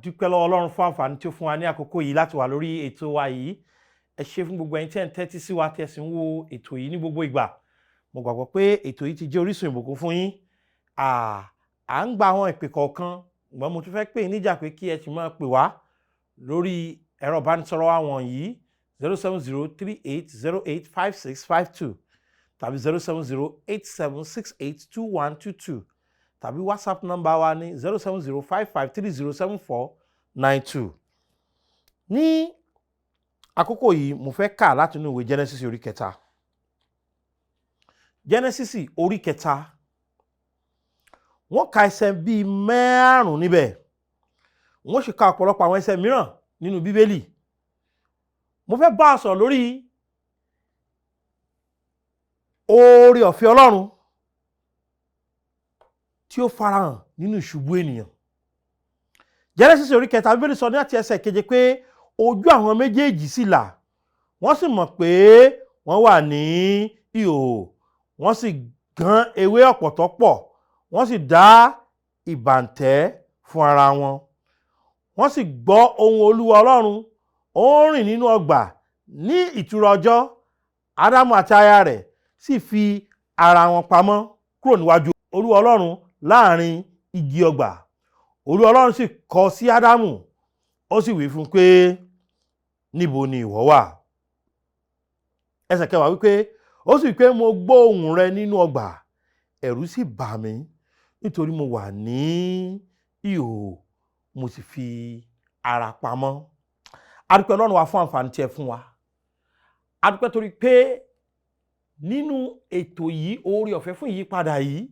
Dúpẹ́ lọ́wọ́ Ọlọ́run fún àǹfààní tí ó fún wa ní àkókò yìí láti wà lórí ètò wa yìí. Ẹ ṣé fún gbogbo ẹ̀yin tí ẹ̀ ń tẹ́tí sí wa, tí ẹ sì ń wo ètò yìí ní gbogbo ìgbà. Mo gbàgbọ́ pé ètò yìí ti jẹ́ orísun ìbùkún fún yín. À ń gba àwọn ìpè kọ̀ọ̀kan, ṣùgbọ́n mo tún fẹ́ pè yín níjà pé kí ẹ sì máa pè wá lórí ẹ̀rọ ìbánisọ̀rọ̀ àwọn yìí: 07038085652 tàbí 07087682122, tàbí WhatsApp nọ́mbà wa ní 07055307492. Ní àkókò yìí, mo fẹ́ kà láti inú ìwé Genesis orí 3. Genesis orí 3, wọ́n ka ẹsẹ̀ bíi 5 níbẹ̀, wọ́n sì ka ọ̀pọ̀lọpọ̀ àwọn ẹsẹ̀ mìíràn nínú Bíbélì. Mo fẹ́ bá a sọ̀rọ̀ lórí oore ọ̀fẹ́ Ọlọ́run tí ó farahàn nínú ìṣubú ènìyàn. Genesis orí 3, Bíbélì sọ ní àti ẹsẹ̀ 7 pé ojú àwọn méjèèjì sì là, wọ́n sì mọ̀ pé wọ́n wà ní ìhòhò. Wọ́n sì gán ewé ọ̀pọ̀tọ́ pọ̀, wọ́n sì dá ìbàǹtẹ́ fún ara wọn. Wọ́n sì gbọ́ ohùn Olúwa Ọlọ́run, ó ń rìn nínú ọgbà ní ìtura ọjọ́. Ádámù àti aya rẹ̀ sì fi ara wọn pamọ́ kúrò níwájú Olúwa Ọlọ́run láàrin igi ọgbà. Olúwa Ọlọ́run sì kọ sí Ádámù, ó sì wí fún un pé, "Níbo ni ìwọ wà?" Ẹsẹ̀ 10 wípé, ó sì wípé, "Mo gbọ́ ohùn rẹ nínú ọgbà, ẹ̀rù sì bà mí, nítorí mo wà ní ìhòhò, mo sì fi ara pamọ́." A dúpẹ́ Ọlọ́run wa fún àǹfààní tí ẹ fún wa. A dúpẹ́ torí pé nínú ètò yìí, oore ọ̀fẹ́ fún ìyípadà yìí,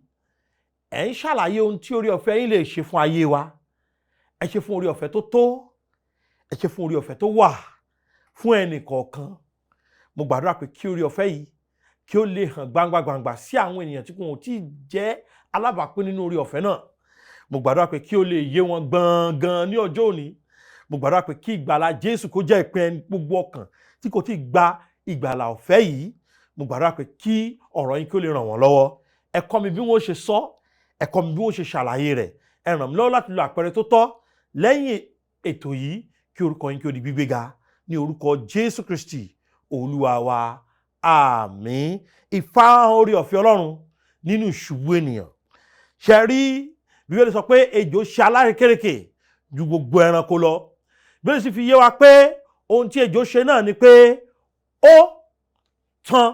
ẹ̀ ń ṣàlàyé ohun tí oore ọ̀fẹ́ yín lè ṣe fún ayé wa. Ẹ ṣe fún oore ọ̀fẹ́ tó tó, ẹ ṣe fún oore ọ̀fẹ́ tó wà fún ẹnì kọ̀ọ̀kan. Mo gbàdúrà pé kí oore ọ̀fẹ́ yìí kí ó lè hàn gbangba gbangba sí àwọn ènìyàn tí kò tí ì jẹ́ alábàápín nínú oore ọ̀fẹ́ náà. Mo gbàdúrà pé kí ó lè yé wọn gbọ̀ngàn ní ọjọ́ òní. Mo gbàdúrà pé kí ìgbàlà Jésù kó jẹ́ ìpín ẹni gbogbo ọkàn tí kò tí ì gba ìgbàlà ọ̀fẹ́ yìí. Mo gbàdúrà pé kí ọ̀rọ̀ yín kí ó lè ràn wọ́n lọ́wọ́. Ẹ kọ́ mi bí wọ́n ṣe sọ, ẹ kọ́ mi bí wọ́n ṣe ṣàlàyé rẹ̀. Ẹ ràn mí lọ́wọ́ láti lo àpẹẹrẹ tó tọ́. Lẹ́yìn ètò yìí, kí orúkọ yín kí ó di gbígbéga, ní orúkọ Jésù Kristi Olúwa wa, àmín. Ìfarahàn oore ọ̀fẹ́ Ọlọ́run nínú ìṣubú ènìyàn. Ṣe rí, Bíbélì sọ pé ejò ṣe alárékérekè ju gbogbo ẹranko lọ. Bíbélì sì fi yé wa pé ohun tí ejò ṣe náà ni pé ó tàn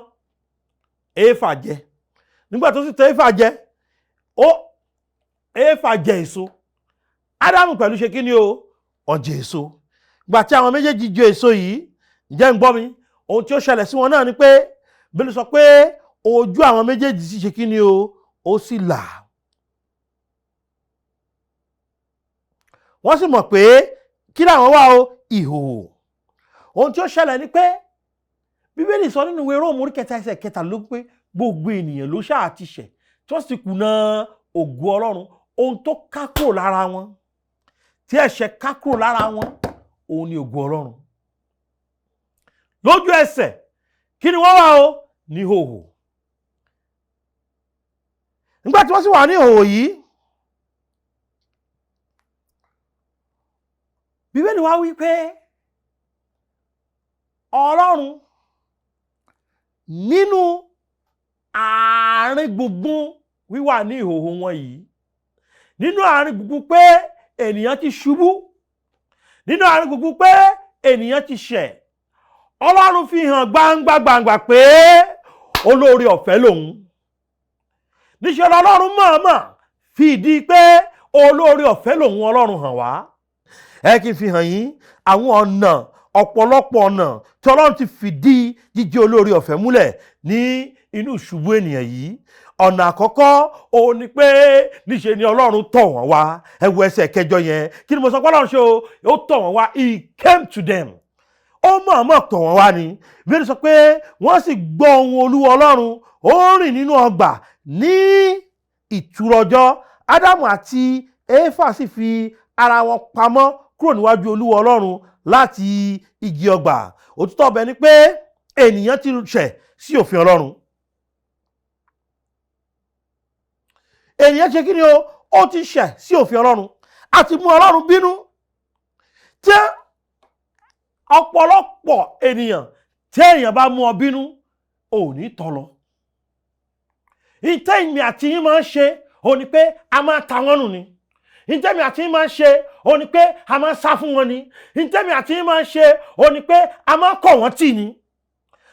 Éfà jẹ. Nígbà tó sì tàn Éfà jẹ, ó Éfà jẹ èso. Ádámù pẹ̀lú ṣe kí ni o? Ó jẹ èso. Gbà tí àwọn méjèèjì jẹ èso yìí, ǹjẹ́ ń gbọ́ mi? Ohun tí ó ṣẹlẹ̀ sí wọn náà ni pé Bíbélì sọ pé ojú àwọn méjèèjì sì ṣe kí ni o? Ó sì là. Wọ́n sì mọ̀ pé kí làwọn wà o? Ìhòòhò. Ohun tí ó ṣẹlẹ̀ ni pé Bíbélì sọ nínú ìwé Róòmù orí 3 ẹsẹ̀ 23 pé gbogbo ènìyàn ló ṣáà ti ṣẹ̀, tí wọ́n sì kùnà ògo Ọlọ́run. Ohun tó ká kúrò lára wọn, tí ẹ̀ṣẹ̀ ká kúrò lára wọn, òun ni ògo Ọlọ́run. Lójú ẹsẹ̀, kí ni wọ́n wà o? Ní ìhòòhò. Nígbà tí wọ́n sì wà ní ìhòòhò yìí, Bíbélì wá wí pé Ọlọ́run nínú àárín gbùngbùn wíwà ní ìhòòhò wọn yìí, nínú àárín gbùngbùn pé ènìyàn ti ṣubú, nínú àárín gbùngbùn pé ènìyàn ti ṣẹ̀, Ọlọ́run fi hàn gbangba gbangba pé olóore ọ̀fẹ́ lòun. Níṣẹ́ Ọlọ́run mọ̀ọ́mọ̀ fi ìdí pé olóore ọ̀fẹ́ lòun Ọlọ́run hàn wá. Ẹ kí n fi hàn yín àwọn ọ̀nà, ọ̀pọ̀lọpọ̀ ọ̀nà tí Ọlọ́run ti fìdí jíjẹ́ olóore ọ̀fẹ́ múlẹ̀ ní inú ìṣubú ènìyàn yìí. Ọ̀nà àkọ́kọ́ òun ni pé níṣe ni Ọlọ́run tọ̀ wọ́n wá. Ẹ wo ẹsẹ̀ 8 yẹn. Kí ni mo sọ pé Ọlọ́run ṣe o? Ó tọ̀ wọ́n wá. He came to them. Ó mọ̀ọ́mọ̀ tọ̀ wọ́n wá ni. Bíbélì sọ pé wọ́n sì gbọ́ ohùn Olúwa Ọlọ́run, ó ń rìn nínú ọgbà ní ìtura ọjọ́. Ádámù àti Éfà sì fi ara wọn pamọ́ kúrò níwájú Olúwa Ọlọ́run láti igi ọgbà. Òtítọ́ ọbẹ̀ ni pé ènìyàn ti ṣẹ̀ sí òfin Ọlọ́run. Ènìyàn ṣe kí ni o? Ó ti ṣẹ̀ sí òfin Ọlọ́run. A ti mú Ọlọ́run bínú. Ọ̀pọ̀lọpọ̀ ènìyàn tí èèyàn bá mú ọ bínú, ò ní tọ́ lọ. Ìtẹ́ ìmì àti yín máa ń ṣe ò ní pé a máa ta wọ́n nù ni. Ìtẹ́mi àti yín máa ń ṣe ò ní pé a máa sá fún wọn ni. Ìtẹ́mi àti yín máa ń ṣe ò ní pé a máa kọ̀ wọ́n tì ní,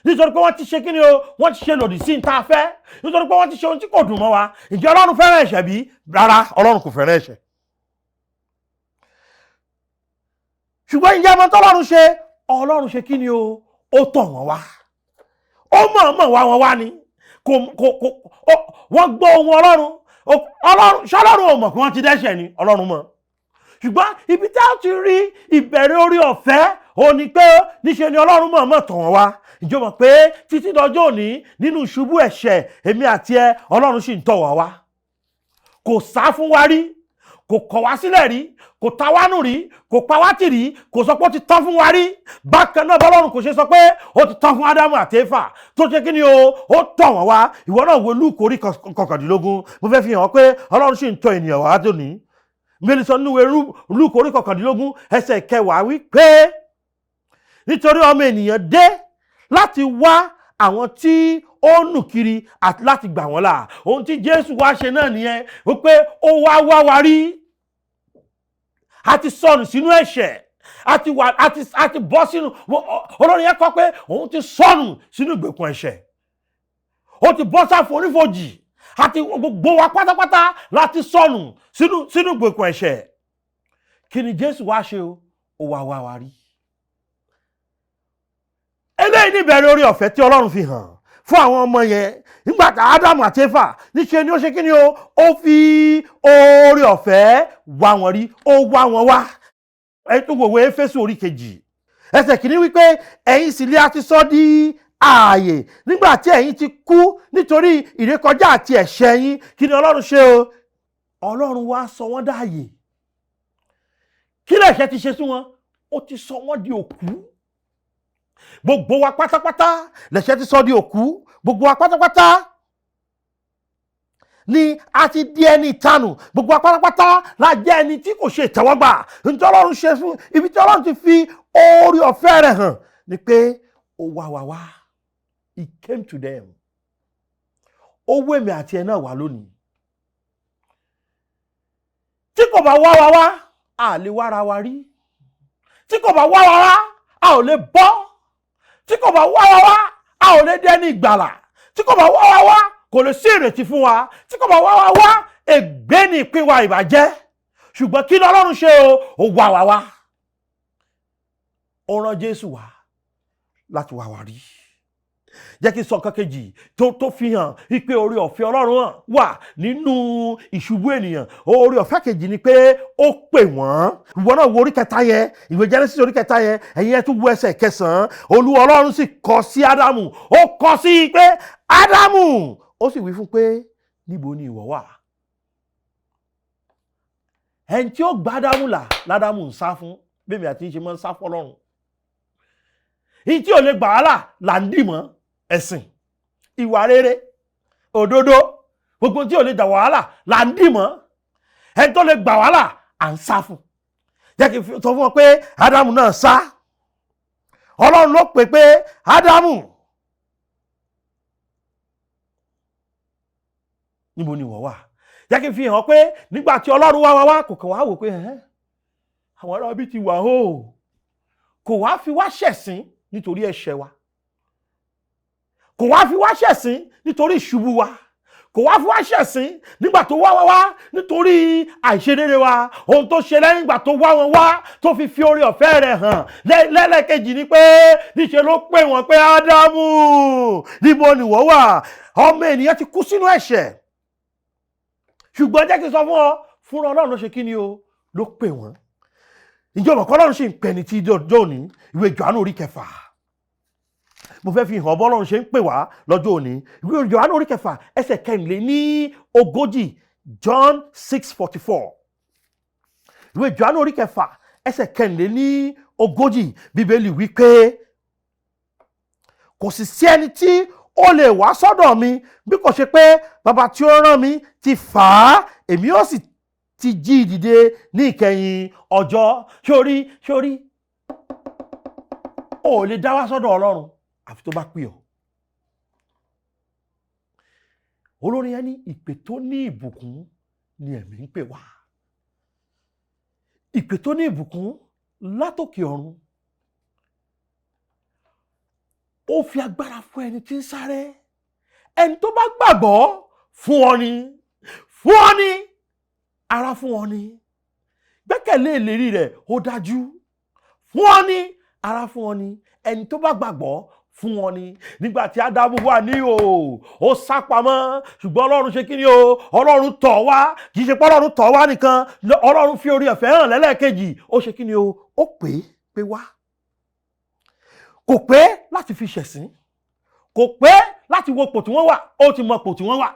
nítorí pé wọ́n ti ṣe kí ni o, wọ́n ti ṣe lòdì sí ní tá a fẹ́, nítorí pé wọ́n ti ṣe ohun tí kò dùn mọ́ wa. Ǹjẹ́ Ọlọ́run fẹ́ràn ẹ̀ṣẹ̀ bí? Rárá, Ọlọ́run kò fẹ́ràn ẹ̀ṣẹ̀. Ṣùgbọ́n ǹjẹ́ ọmọ tọ́lọ́run ṣe? Ọlọ́run ṣe kí ni o, ó tọ̀ wọ́n wá, ó mọ̀ọ́mọ̀ wá wọn wá ni. Kò kò kò wọ́n gbọ́ ohùn Ọlọ́run. Ọlọ́run ṣọlọ́run ò mọ̀ pé wọ́n ti dẹ́ṣẹ̀ ni? Ọlọ́run mọ̀. Ṣùgbọ́n ibi tí a ti rí ìbẹ̀rẹ̀ orí ọ̀fẹ́ ò ní pé níṣe ni Ọlọ́run mọ̀ọ́mọ̀ tọ̀ wọ́n wá. Ǹjẹ́ o mọ̀ pé títí dọjọ́ òní nínú ìṣubú ẹ̀ṣẹ̀ èmi àti ẹ, Ọlọ́run sì ń tọ̀ wá wá? Kò sá fún wa rí, kò kọ̀ wá sílẹ̀ rí, kò ta wá nù rí, kò pa wá tì rí, kò sọ pé ó ti tán fún wa rí. Bákan náà bọ́lọ́run kò ṣe sọ pé ó ti tán fún Ádámù àti Éfà tó ṣe kí ni o, ó tọ̀ wọ́n wá. Ìwọ náà wo Lúùkù orí 19. Mo fẹ́ fi hàn pé Ọlọ́run sì ń tọ̀ ènìyàn wá dòní. Bíbélì sọ nínú ìwé Lúùkù orí 19 ẹsẹ̀ 10 wípé nítorí ọmọ ènìyàn dé láti wá àwọn tí ó nù kiri àti láti gbà wọ́n là. Ohun tí Jésù wá ṣe náà nìyẹn, wípé ó wá wá wa rí. A ti sọnù sínú ẹ̀ṣẹ̀, a ti wà, a ti bọ́ sínú. Olórin yẹn kọ pé òun ti sọnù sínú ìgbèkùn ẹ̀ṣẹ̀, ó ti bọ́ sáfù onífojì. Àti gbogbo wa pátápátá láti sọnù sínú ìgbèkùn ẹ̀ṣẹ̀. Kí ni Jésù wá ṣe o? Ó wá wá wa rí. Eléyìí ní ìbẹ̀rẹ̀ orí ọ̀fẹ́ tí Ọlọ́run fi hàn fún àwọn ọmọ yẹn nígbà tá Ádámù àti Éfà. Níṣe ni ó ṣe kí ni o, ó fi oore ọ̀fẹ́ wá wọn rí, ó wá wọn wá. Ẹ tó wòwe Éfésù orí 2 ẹsẹ̀ 1 wípé ẹ̀yin sì lé a ti sọ di ààyè nígbà tí ẹ̀yin ti kú nítorí ìrékọjá àti ẹ̀ṣẹ̀ yín. Kí ni Ọlọ́run ṣe o? Ọlọ́run wá sọ wọ́n dáàyè. Kí lẹ̀ṣẹ̀ ti ṣe sí wọn? Ó ti sọ wọ́n di òkú. Gbogbo wa pátápátá lẹ̀ṣẹ̀ ti sọ di òkú. Gbogbo wa pátápátá ni a ti di ẹni ìtanù. Gbogbo wa pátápátá la jẹ́ ẹni tí kò ṣe ìtẹ́wọ́gbà. Nítorí Ọlọ́run ṣe fún ibi tí Ọlọ́run ti fi oore ọ̀fẹ́ rẹ̀ hàn ni pé ó wá wa wá. He came to them. Ó wé mi àti ẹ náà wá lónìí. Tí kò bá wá wa wá, a lè wára wa rí. Tí kò bá wá wa wá, a ò lè bọ́. Tí kò bá wá wa wá, a ò lè dẹni ìgbàlà. Tí kò bá wá wa wá, kò lè sí ìrètí fún wa. Tí kò bá wá wa wá, ègbé ni ìpín wa ìbàjẹ́. Ṣùgbọ́n kí ni Ọlọ́run ṣe o? Ó wá wa wá. Ó rán Jésù wá láti wá wa rí. Jẹ́ kí n sọ nǹkan kejì tó fi hàn wípé oore ọ̀fẹ́ Ọlọ́run hàn wà nínú ìṣubú ènìyàn. Oore ọ̀fẹ́ kejì ni pé ó pè wọ́n. Ìwọ náà wo orí 3 yẹn, ìwé Genesis orí 3 yẹn, ẹ̀yin ẹ̀ tún wo ẹsẹ̀ 9. Olúwa Ọlọ́run sì kọ sí Ádámù, ó kọ sí i pé Ádámù, ó sì wí fún pé níbo ni ìwọ wà? Ẹni tí ó gba Ádámù là lÁdámù ń sá fún. Bẹ́ẹ̀ mi àti ń ṣe máa ń sá fún Ọlọ́run. Ìyí tí ò lè gbà á là là ń dì mọ́ ẹ̀sìn, ìwà rere, òdodo. Gbogbo tí ò lè dà wàhálà là ń dì mọ́. Ẹni tó lè gbà wàhálà à ń sá fún. Jẹ́ kí n sọ fún ọ pé Ádámù náà sá. Ọlọ́run ló pè pé Ádámù, níbo ni ìwọ wà? Jẹ́ kí n fi hàn pé nígbà tí Ọlọ́run wá wá wá, kò kàn wá wò pé àwọn ará bí ti wà o, kò wá fi wá ṣẹ̀sín nítorí ẹ̀ṣẹ̀ wa, kò wá fi wá ṣẹ̀sín nítorí ìṣubú wa, kò wá fi wá ṣẹ̀sín nígbà tó wá wá wá nítorí àìṣedéédé wa. Ohun tó ṣe lẹ́yìn ìgbà tó wá wọn wá tó fi fi oore ọ̀fẹ́ rẹ̀ hàn lẹ́lẹ́kejì ni pé níṣe ló pè wọ́n pé Ádámù, níbo ni ìwọ wà? Ọmọ ènìyàn ti kú sínú ẹ̀ṣẹ̀. Ṣùgbọ́n jẹ́ kí n sọ fún ọ, fúnra Ọlọ́run ló ṣe kí ni o, ló pè wọ́n. Ìjọba kọ́ Ọlọ́run ṣì ń pè ní tí dọjọ́ òní. Ìwé Jòhánù orí 6, mo fẹ́ fi hàn bọ́lọ́run ṣe ń pè wá lọ́jọ́ òní. Ìwé Jòhánù orí 6 ẹsẹ̀ 44, John 6:44. Ìwé Jòhánù orí 6 ẹsẹ̀ 44, Bíbélì wí pé kò sì sí ẹni tí ó lè wá sọ́dọ̀ mi bí kò ṣe pé bàbá tí ó rán mi ti fà á, èmi ó sì ti jí dìde ní ìkẹyìn ọjọ́. Sórí sórí Ò lè dá wá sọ́dọ̀ Ọlọ́run àfi tó bá pè ọ́. Olórin yẹn ní ìpè tó ní ìbùkún ni ẹ̀mí ń pè wá, ìpè tó ní ìbùkún látòkè ọ̀run. Ó fi agbára fún ẹni tí ń sáré, ẹni tó bá gbàgbọ́. Fún ọ ni, fún ọ ni, ara fún ọ ni. Gbẹ́kẹ̀lé ìlérí rẹ̀, ó dájú. Fún ọ ni, ara fún ọ ni, ẹni tó bá gbàgbọ́, fún ọ ni. Nígbà tí Ádámù wà ní ìhòòhò, ó sá pamọ́, ṣùgbọ́n Ọlọ́run ṣe kí ni o? Ọlọ́run tọ̀ wá. Kì í ṣe pé Ọlọ́run tọ̀ wá nìkan, Ọlọ́run fi orí ọ̀fẹ́ hàn lẹ́lẹ́kejì. Ó ṣe kí ni o? Ó pè é pé wá. Kò pé láti fi ṣẹ̀sín, kò pé láti wo ipò tí wọ́n wà, ó ti mọ ipò tí wọ́n wà.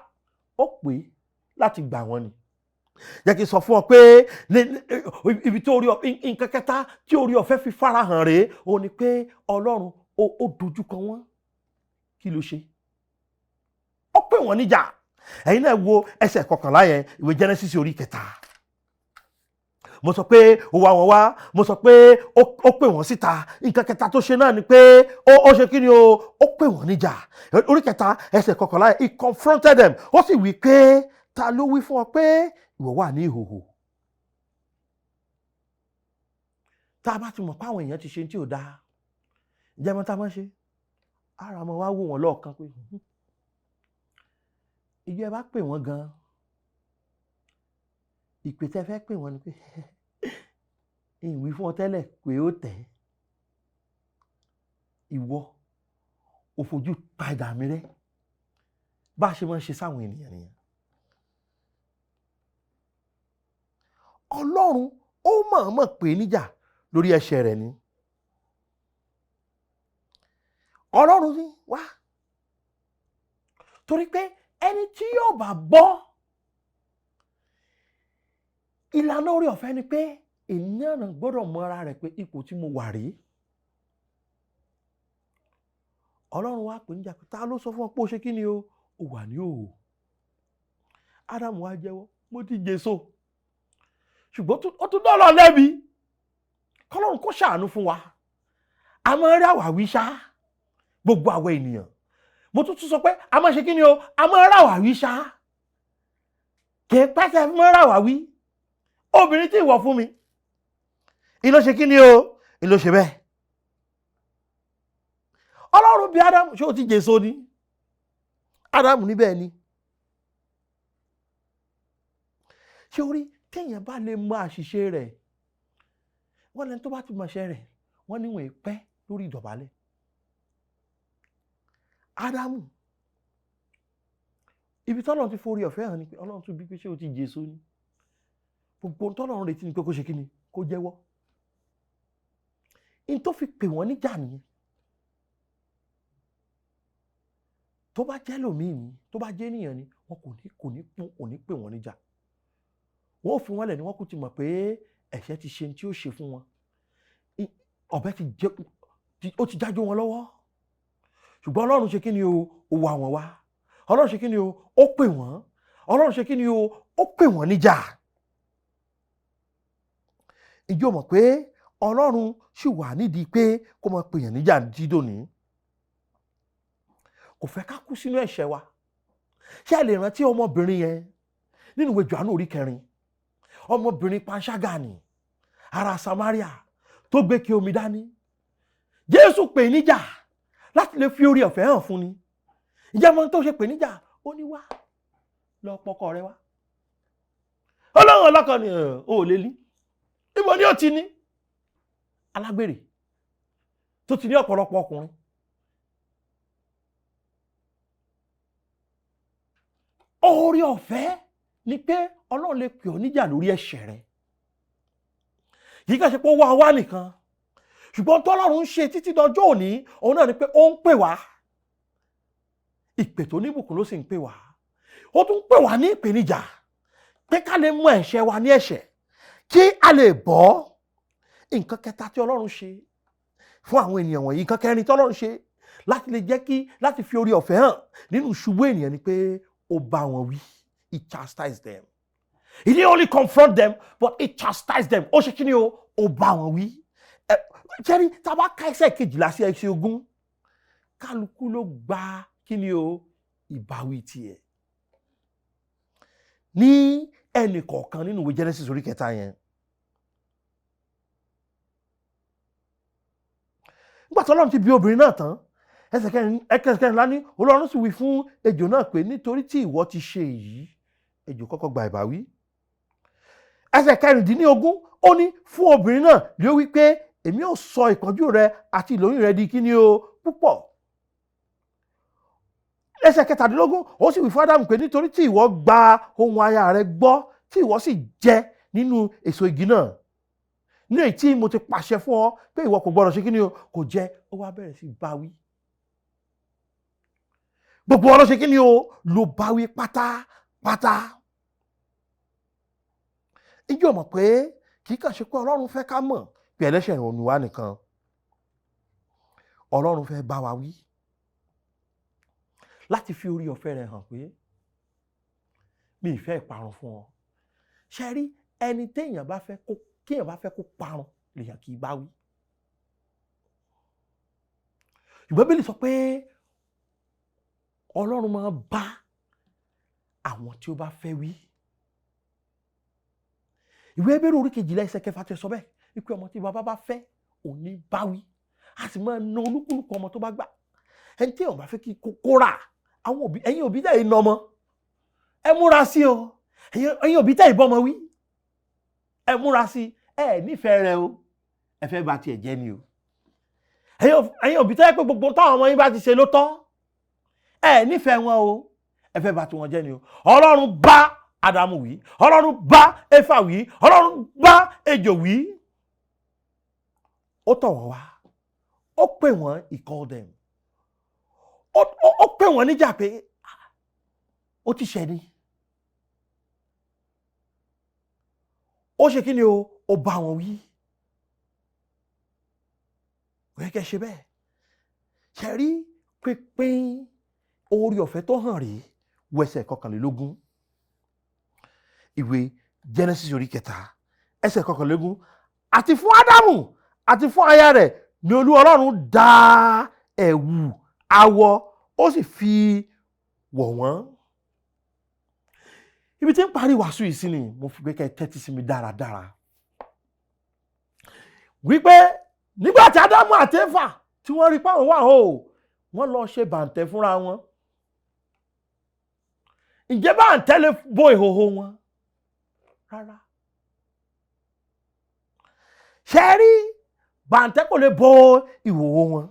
Ó pè é láti gbà wọ́n ni. Jẹ́ kí n sọ fún ọ pé ibi tí orí nǹkan kẹta tí orí ọ̀fẹ́ fi farahàn rèé, ó ní pé Ọlọ́run ó dojúkọ wọ́n. Kí ló ṣe? Ó pè wọ́n níjà. Ẹ̀yin náà wo ẹsẹ̀ 11 yẹn, ìwé Genesis orí 3. Mo sọ pé ó wá wọn wá, mo sọ pé ó pè wọ́n síta. Nǹkan kẹta tó ṣe náà ni pé ó ṣe kí ni o? Ó pè wọ́n níjà. Orí 3, ẹsẹ̀ 11 yẹn, he confronted them. Ó sì wí pé, "Ta ló wí fún ọ pé ìwọ wà ní ìhòhò?" Tá a bá ti mọ̀ pé àwọn èèyàn ti ṣe tí ò dáa, ǹjẹ́ mọ́ tá a máa ṣe ara mọ́ wá wò wọ́n lọ́ọ̀kan pé ìjọ ẹ bá pè wọ́n gan-an, ìpè tẹ́ fẹ́ pè wọ́n ni pé ìwí fún ọ tẹ́lẹ̀ pé ó tẹ̀ ìwọ ò fojú padà mi rẹ́. Bá a ṣe máa ń ṣe sáwọn ènìyàn nìyẹn. Ọlọ́run ó mọ̀ọ́mọ̀ pè níjà lórí ẹ̀ṣẹ̀ rẹ̀ ni. Ọlọ́run ní wá, torí pé ẹni tí yóò bá bọ́ ìlànà orí ọ̀fẹ́ ni pé ènìyàn gbọ́dọ̀ mọ ara rẹ̀ pé ipò tí mo wà rèé. Ọlọ́run wá pè níjà pé ta ló sọ fún ọ pé ó ṣe kí ni o, ó wà ní òhò? Ádámù wá jẹ́wọ́, mo ti jèso. Ṣùgbọ́n ó tún dọ́lọ́ lẹ́bi. Kọ́lọ́run kó ṣàánú fún wa. A máa ń rí àwáwí ṣá, gbogbo àwọn ènìyàn. Mo tún tún sọ pé a máa ṣe kí ni o? A máa ń rí àwáwí ṣá. Kì í pẹ́sẹ̀ fún máa ń rí àwáwí. Obìnrin tí ìwọ fún mi, ìló ṣe kí ni o? Ìló ṣe bẹ́ẹ̀. Ọlọ́run bí Ádámù, ṣé o ti jèso ni? Ádámù níbẹ̀ ni. Ṣé o rí téèyàn bá lè mọ àṣìṣe rẹ̀, wọ́n lẹ́ni tó bá ti mọṣẹ́ rẹ̀, wọ́n níwọ̀n pẹ́ lórí ìdọ̀bálẹ̀. Ádámù, ibi tọ́lọ́run ti forí ọ̀fẹ́ hàn ni pé Ọlọ́run tún bí pé ṣé o ti jèso ni? Gbogbo tọ́lọ́run retí ni pé kó ṣe kí ni? Kó jẹ́wọ́. In tó fi pè wọ́n níjà nìyẹn. Tó bá jẹ́ lòmíì ni, tó bá jẹ́ ènìyàn ni, wọn kò ní pè wọ́n níjà. Wọ́n ò fi wọ́n lẹ̀ ni. Wọ́n kò ti mọ̀ pé ẹ̀ṣẹ̀ ti ṣe tí ó ṣe fún wọn. Ọ̀bẹ ti jẹ́, ó ti jájó wọn lọ́wọ́. Ṣùgbọ́n Ọlọ́run ṣe kí ni o? Ó wá wọn wá. Ọlọ́run ṣe kí ni o? Ó pè wọ́n. Ọlọ́run ṣe kí ni o? Ó pè wọ́n níjà. Ìjọ mọ̀ pé Ọlọ́run sì wà nídìí pé kó máa pèèyàn níjà dídòní. Kò fẹ́ ká kú sínú ẹ̀ṣẹ̀ wa. Ṣé ẹ lè rántí ọmọbìnrin yẹn nínú ìwé Jòhánù orí 4? Ọmọbìnrin panṣágà ni, ará Samaria, tó gbé kí omi dání. Jésù pè níjà láti lè fi orí ọ̀fẹ́ hàn fún ni. Ǹjẹ́ mo tó ṣe pè níjà? Ó ní wá lọ pọkọ rẹ wá. Ọlọ́run ọlọ́kọ ni ò lè ní. Ibo ni ó ti ní? Alágbèrè tó ti ní ọ̀pọ̀lọpọ̀ ọkùnrin. Oore ọ̀fẹ́ ni pé Ọlọ́run lè pè ọ́ níjà lórí ẹ̀ṣẹ̀ rẹ. Kì í kàn ṣe pé ó wá wá nìkan, ṣùgbọ́n tọ́lọ́run ń ṣe títí dọjọ́ òní, òun náà ni pé ó ń pè wá. Ìpè tó níbùkún ló sì ń pè wá. Ó tún ń pè wá ní ìpèníjà pé ká lè mọ ẹ̀ṣẹ̀ wa ní ẹ̀ṣẹ̀ kí a lè bọ́. Nǹkan kẹta tí Ọlọ́run ṣe fún àwọn ènìyàn wọ̀nyí, nǹkan kẹrin tí Ọlọ́run ṣe láti lè jẹ́ kí láti fi orí ọ̀fẹ́ hàn nínú ìṣubú ènìyàn ni pé ó bá wọn wí. He chastised them. He didn't only confront them, but he chastised them. Ó ṣe kí ni o? Ó bá wọn wí. Jẹ́rí tá a bá ka ẹsẹ̀ 12 sí ẹsẹ̀ 20, kálukú ló gba kí ni o, ìbáwí tiẹ̀ ní ẹnì kọ̀ọ̀kan nínú ìwé Genesis orí 3 yẹn. Nígbà tí Ọlọ́run ti bí obìnrin náà tán, ẹsẹ̀ 14 ní Ọlọ́run sì wí fún ejò náà pé nítorí tí ìwọ ti ṣe èyí, ejò kọ́kọ́ gba ìbáwí. Ẹsẹ̀ 16 ó ní fún obìnrin náà ló wí pé èmi ò sọ ìpọ́njú rẹ àti ìlóyún rẹ di kíni o púpọ̀. Ẹsẹ̀ 17 ó sì wí fún Ádámù pé nítorí tí ìwọ gba ohùn aya rẹ gbọ́ tí ìwọ sì jẹ nínú èso igi náà, ní èyí tí mo ti pàṣẹ fún ọ pé ìwọ kò gbọdọ̀ ṣe kíni o kò jẹ, ó wá bẹ̀rẹ̀ sí báwí. Gbogbo ọ̀rọ̀ ṣe kíni o ló báwí pátápátá. Ǹjẹ́ o mọ̀ pé kì í kàn ṣe pé Ọlọ́run fẹ́ ká mọ̀ pé ẹlẹ́ṣẹ̀ ni wá nìkan, Ọlọ́run fẹ́ bá wa wí láti fi orí ọ̀fẹ́ rẹ̀ hàn pé mi ì fẹ́ ìparun fún ọ. Ṣe rí ẹni téèyàn bá fẹ́ kó kéèyàn bá fẹ́ kó parun lèèyàn kì í bá wí. Ṣùgbọ́n Bíbélì sọ pé Ọlọ́run máa bá àwọn tí ó bá fẹ́ wí. Ìwé Hébérù orí 12 ẹsẹ̀ 6 ti sọ bẹ́ẹ̀ wípé ọmọ tí bàbá bá fẹ́ òun ní bá wí, a sì máa na olúkúlùkù ọmọ tó bá gbà. Ẹni tí èèyàn bá fẹ́ kí kó rà, àwọn òbí, ẹ̀yin òbí tẹ̀ ẹ́ nà ọmọ, ẹ múra sí o. Ẹ̀yin òbí tẹ̀ ẹ́ bọ́mọ wí, ẹ múra sí, ẹ nífẹ̀ẹ́ rẹ o, ẹ fẹ́ bà tiẹ̀ jẹ́ ni o. Ẹ̀yin òbí tẹ̀ pé gbogbo táwọn ọmọ yín bá ti ṣe ló tọ́, ẹ nífẹ̀ẹ́ wọn o, ẹ fẹ́ bà tiwọn jẹ́ ni o. Ọlọ́run bá Ádámù wí, Ọlọ́run bá Éfà wí, Ọlọ́run bá ejò wí. Ó tọ̀ wọ́n wá, ó pè wọ́n, he called them. Ó pè wọ́n níjà pé ó ti ṣẹ̀ ni. Ó ṣe kí ni o, ó bá wọn wí. Kò yẹ kẹ́ ṣe bẹ́ẹ̀. Ṣe rí pínpín oore ọ̀fẹ́ tó hàn rí wọ ẹsẹ̀ 21. Ìwé Genesis orí 3 ẹsẹ̀ 21. Àti fún Ádámù àti fún aya rẹ̀ ni Olúwa Ọlọ́run dá ẹ̀wù awọ, ó sì fi wọ̀ wọ́n. Ibi tí ń parí wàásù yìí sí ni mo fi gbé kẹ́ tẹ́tí sí mi dáradára. Wípé nígbà tí Ádámù àti Éfà tí wọ́n rí páwọn wà o, wọ́n lọ ṣe bàǹtẹ́ fúnra wọn. Ǹjẹ́ bàǹtẹ́ lè bo ìhòhò wọn? Rárá. Ṣé rí bàǹtẹ́ kò lè bo ìhòhò wọn.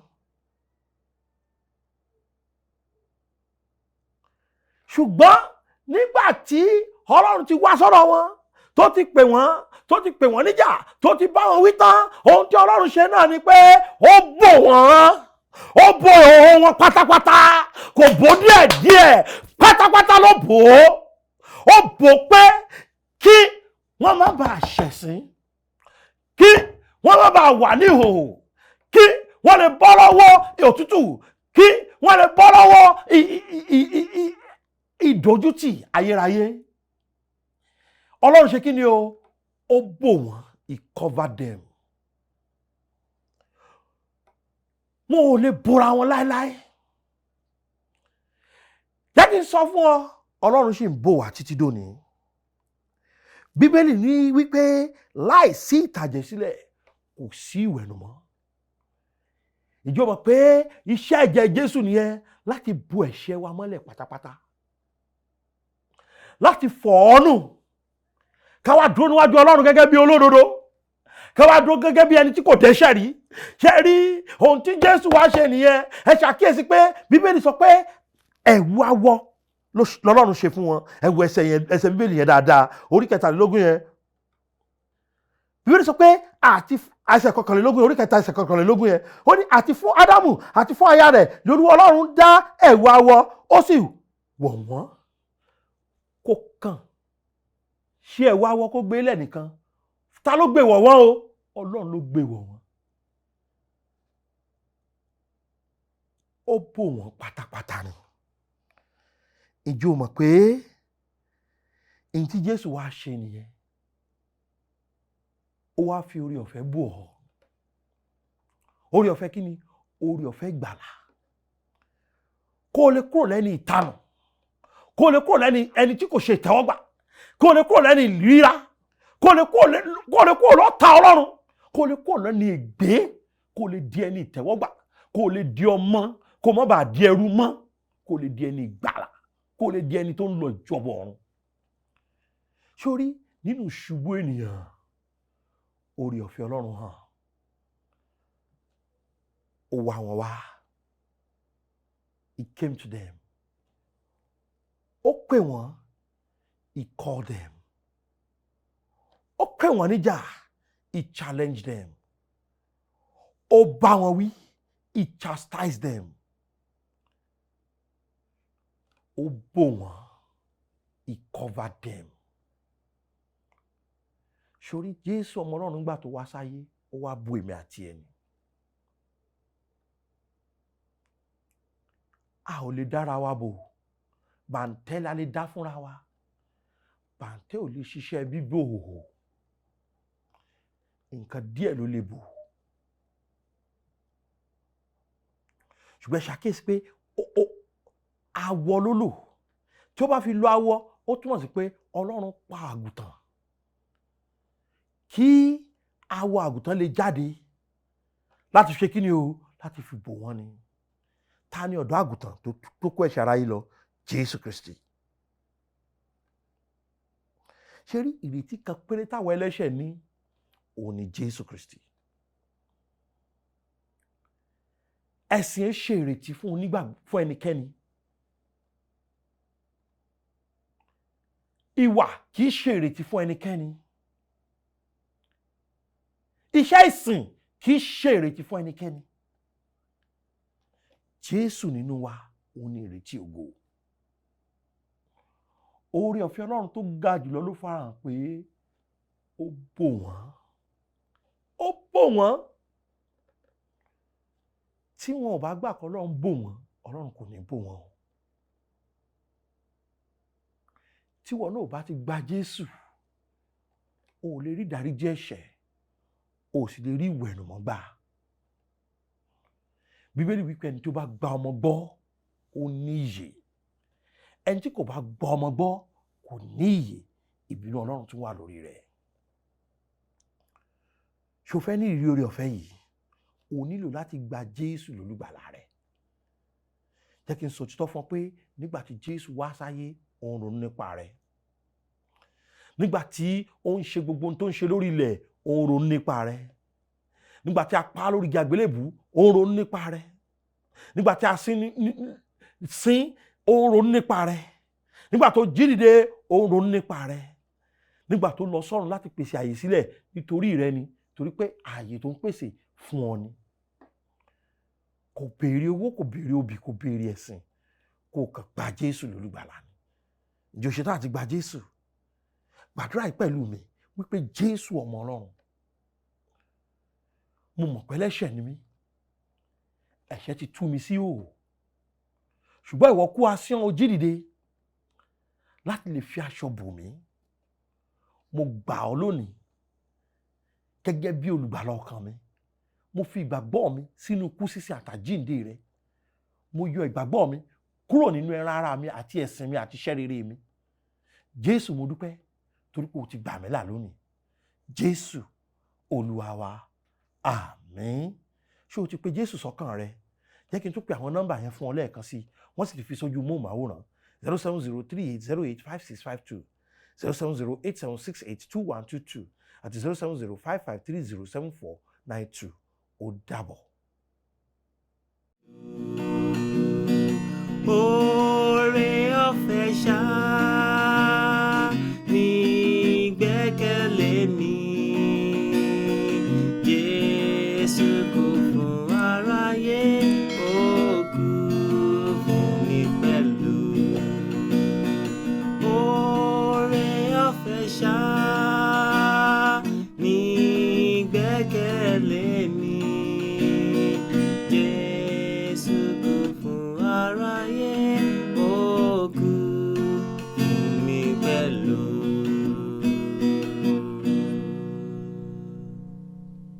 Ṣùgbọ́n nígbà tí Ọlọ́run ti wá sọ́dọ̀ wọn, tó ti pè wọ́n, tó ti pè wọ́n níjà, tó ti bá wọn wí tán, ohun tí Ọlọ́run ṣe náà ni pé ó bò wọ́n, ó bò ìhòhò wọn pátápátá, kò bò díẹ̀ díẹ̀, pátápátá ló bò ó. Ó bò pé kí wọ́n má bàa ṣẹ̀sín, kí wọ́n má bàa wà ní ìhòhò, kí wọ́n lè bọ́ lọ́wọ́ òtútù, kí wọ́n lè bọ́ lọ́wọ́ ìdójútì ayérayé. Ọlọ́run ṣe kí ni o, ó bò wọ́n, he covered them. Wọn ò lè bora wọn láéláé. Jẹ́ kí n sọ fún ọ, Ọlọ́run sì ń bò wá títí dòní. Bíbélì ní wípé láìsí ìtàjẹ̀sílẹ̀ kò sí ìwẹ̀nùmọ́. Ìjọba pé iṣẹ́ ẹ̀jẹ̀ Jésù nìyẹn láti bo ẹ̀ṣẹ̀ wa mọ́lẹ̀ pátápátá, láti fọ̀ ọ́ nù, ká wá dúró níwájú Ọlọ́run gẹ́gẹ́ bí olódodo, ká wá dúró gẹ́gẹ́ bí ẹni tí kò dẹ́ṣẹ̀ rí. Ṣé rí ohun tí Jésù wá ṣe nìyẹn? Ẹ ṣàkíyèsí pé Bíbélì sọ pé ẹ̀wù awọ lọ́lọ́run ṣe fún wọn. Ẹ wo ẹsẹ̀ yẹn, ẹsẹ̀ Bíbélì yẹn dáadáa, orí 23 yẹn. Bíbélì sọ pé àti ẹsẹ̀ 21, orí 3 ẹsẹ̀ 21 yẹn, ó ní àti fún Ádámù àti fún aya rẹ̀ lórí Ọlọ́run dá ẹ̀wù awọ, ó sì wọ̀ wọ́n. Kò kàn ṣé ẹ̀wù awọ kó gbé lẹ́nìkan, ta ló gbé wọ̀ wọ́n o? Ọlọ́run ló gbé wọ̀ wọ́n. Ó bò wọ́n pátápátá ni. Ǹjẹ́ o mọ̀ pé èyí tí Jésù wá ṣe nìyẹn? Ó wá fi oore ọ̀fẹ́ bò ọ́. Oore ọ̀fẹ́ kí ni? Oore ọ̀fẹ́ gbàlà, kó o lè kúrò lẹ́ni ìtanù, kó o lè kúrò lẹ́ni ẹni tí kò ṣe ìtẹ́wọ́gbà, kó o lè kúrò lẹ́ni ìríra, kó o lè kúrò lọ́ta Ọlọ́run, kó o lè kúrò lẹ́ni ègbé, kó o lè di ẹni ìtẹ́wọ́gbà, kó o lè di ọmọ, kó o má bàa di ẹrú mọ́, kó o lè di ẹni ìgbàlà, kó o lè di ẹni tó ń lọ ìjọba ọ̀run. Sórí nínú ìṣubú ènìyàn, oore ọ̀fẹ́ Ọlọ́run hàn, ó wá wọn wá. He came to them. Ó pè wọ́n. He called them. Ó pè wọ́n níjà. He challenged them. Ó bá wọn wí. He chastised them. Ó bò wọ́n. He covered them. Sórí Jésù ọmọ Ọlọ́run nígbà tó wá sáyé, ó wá bò èmi àti ẹni. A ò lè dára wa bò, bàǹtẹ́ la lè dá fúnra wa. Bàǹtẹ́ ò lè ṣiṣẹ́ bíbò òhò, nǹkan díẹ̀ ló lè bò. Ṣùgbọ́n ṣàkíyèsí pé awọ ló lò. Tí ó bá fi lo awọ, ó túmọ̀ sí pé Ọlọ́run pa àgùntàn kí awọ àgùntàn lè jáde láti ṣe kí ni o, láti fi bò wọ́n ni. Ta ni ọ̀dọ́ àgùntàn tó kó ẹ̀ṣẹ̀ aráyé lọ? Jésù Kristi. Ṣé rí ìrètí kan péré táwọn ẹlẹ́ṣẹ̀ ní? Òun ni Jésù Kristi. Ẹ̀sìn ṣe ìrètí fún onígbàgbọ́, fún ẹnikẹ́ni. Ìwà kì í ṣe ìrètí fún ẹnikẹ́ni. Iṣẹ́ ìsìn kì í ṣe ìrètí fún ẹnikẹ́ni. Jésù nínú wa, òun ni ìrètí ògo. Oore ọ̀fẹ́ Ọlọ́run tó ga jùlọ ló farahàn pé ó bò wọ́n. Ó bò wọ́n. Tí wọn ò bá gbà kọ́ Ọlọ́run bò wọ́n, Ọlọ́run kò ní bò wọ́n o. Tí wọn náà ò bá ti gba Jésù, o ò lè rí ìdáríjì ẹ̀ṣẹ̀, o ò sì lè rí ìwẹ̀nùmọ́ gbà. Bíbélì wípé ẹni tó bá gba ọmọ gbọ́, ó ní ìyè. Ẹni tí kò bá gba ọmọ gbọ́ kò ní ìyè. Ìbínú Ọlọ́run tún wà lórí rẹ̀. Ṣo fẹ́ ní ìrírí oore ọ̀fẹ́ yìí? O nílò láti gba Jésù lólùgbàlà rẹ̀. Jẹ́ kí n sọ òtítọ́ fún ọ pé nígbà tí Jésù wá sáyé, ó ń ronú nípa rẹ̀. Nígbà tí ó ń ṣe gbogbo ohun tó ń ṣe lórí ilẹ̀, ó ń ronú nípa rẹ̀. Nígbà tí a pa á lórí igi àgbélébùú, ó ń ronú nípa rẹ̀. Nígbà tí a sin, ó ń ronú nípa rẹ̀. Nígbà tó jí dìde, ó ń ronú nípa rẹ̀. Nígbà tó lọ sọ́run láti pèsè àyè sílẹ̀ nítorí rẹ ni, torí pé àyè tó ń pèsè fún ọ ni. Kò béèrè owó, kò béèrè obì, kò béèrè ẹ̀sìn, kò kàn gba Jésù lólùgbàlà ni. Ǹjẹ́ o ṣetán àti gba Jésù? Gbàdúrà yìí pẹ̀lú mi wípé Jésù ọmọ Ọlọ́run, mo mọ̀ pé ẹlẹ́ṣẹ̀ ni mí, ẹ̀ṣẹ̀ ti tú mi sí òò, ṣùgbọ́n ìwọ kú asán, o jí dìde láti lè fi aṣọ bò mí. Mo gbà ọ́ lónìí gẹ́gẹ́ bí olùgbàlà ọkàn mi. Mo fi ìgbàgbọ́ mi sínú ikú sísin àtàjíǹde rẹ. Mo yọ ìgbàgbọ́ mi kúrò nínú ẹran ara mi àti ẹ̀sìn mi àti iṣẹ́ rere mi. Jésù, mo dúpẹ́ torí pé o ti gbà mí là lónìí. Jésù Olúwa wa, àmín. Ṣé o ti pe Jésù sọ́kàn rẹ? Jẹ́ kí n tún pe àwọn nọ́mbà yẹn fún ọ lẹ́ẹ̀kan sí i. Wọ́n sì ti fi sójú móhùnmáwòrán: 07038085652, 07087682122 àti 07055307492. Ó dàbọ̀. Oore ọ̀fẹ́ ṣá.